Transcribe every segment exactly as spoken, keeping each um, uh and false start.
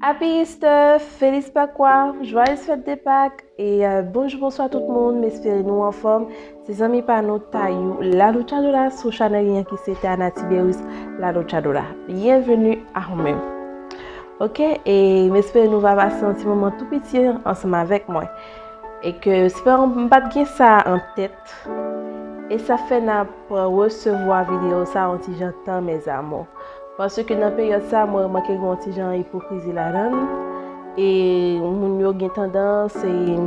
Happy Easter, Feliz Pascua, Joyeuses Fêtes de Pâques, e euh, bonjou, bonswa tout moun, m espere nou anfòm. Se zanmi pa nou Tayou La Luchadora sou chanèl li an ki se Tana Tiberius La Luchadora. Byenveni a ou menm. Ok, e m espere nou va pase yon ti moman tou piti ansanm avèk mwen. E ke se pa m pa t gen sa an tèt. E sa fè n ap resevwa videyo sa yon ti jan tan, mes amours. Paske nan peryòd sa, mwen remake gen yon ti jan ipokrizi ladan l. E moun yo gen tandans e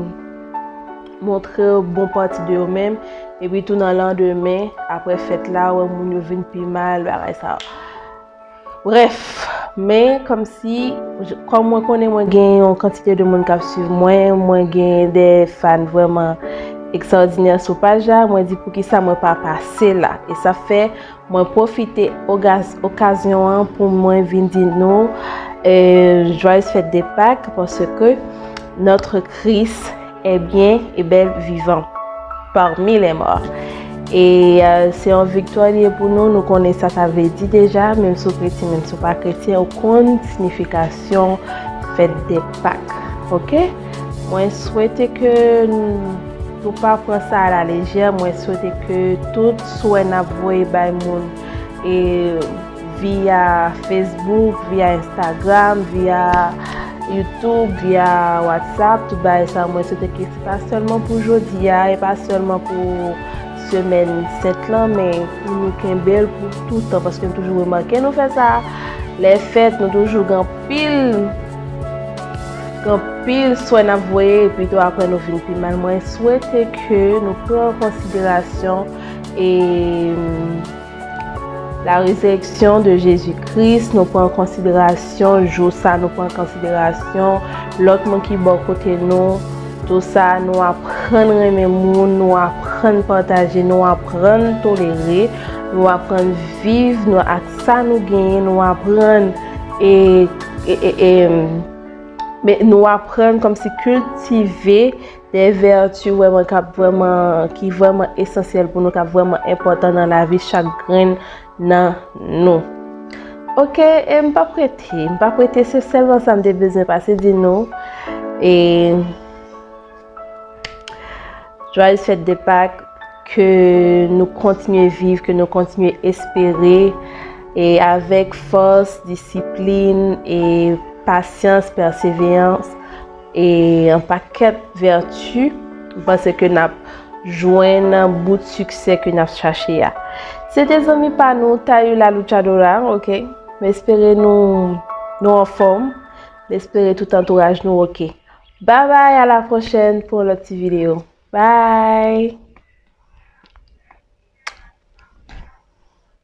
montre bon pati de yo menm. Epi tou nan landemen, apre fèt la, wè moun yo vin pi mal, bagay sa. Brèf, men kòmsi, kòm mwen konnen mwen gen yon kantite de moun k ap swiv mwen, mwen gen de fan vrèman ekstraòdinè sou paj la, mwen di poukisa mwen pa pase la. E sa fè mwen pwofite ogaz- okazyon an pou mwen vin di nou euh, Joyeuses Fêtes de Pâques, paske notre Christ est bien et bel vivant parmi les morts. E euh, se yon viktwa li ye pou nou, nou konnen sa sa vle di deja, menm si w kretyen, menm si w pa kretyen, ou konn siyifikasyon fèt de Pak. Ok? Mwen swete ke n- nou pa pran sa a la lejè, mwen swete ke tout swè n ap voye bay moun e via Facebook, via Instagram, via YouTube, via WhatsApp, tout bagay sa, mwen swete ke se pa sèlman pou jodi a, e pa sèlman pou semèn sent lan, men pou nou kenbe l pou tout tan, paske m toujou remake nou fè sa, lè fèt, nou toujou gen anpil, gen anpil swè n ap voye, epi tou apre nou vin pi mal. Mwen swete ke nou pran an konsiderasyon e la résurrection de Jésus-Christ, nou pran an konsiderasyon jou sa, nou pran an konsiderasyon lòt moun ki bò kote nou. Tou sa, nou aprann renmen moun, nou aprann pataje, nou aprann tolere, nou aprann viv nou ak sa nou genyen, nou aprann e, e, e, e, men nou aprann kòmsi kiltive de vèti vrèman k ap vrèman, ki vrèman esansyèl pou nou, k ap vrèman enpòtan nan lavi chak grenn nan nou. Ok, e m p ap rete, m p ap rete, se sèlman sa m te bezwen pase di nou. E Joyeuses fêtes de Pâques, ke nou kontinye viv, ke nou kontinye espere, e avèk fòs, disiplin, e pasyans, pèseverans, e yon pakèt vèti, m panse ke n ap jwenn bout siksè ke n ap chache a. Se te zanmi pa nou, Tayou La Luchadora, ok? M espere nou, nou anfòm. M espere tout antouraj nou ok. Bye bye, à la prochaine pour lòt ti videyo. Bye!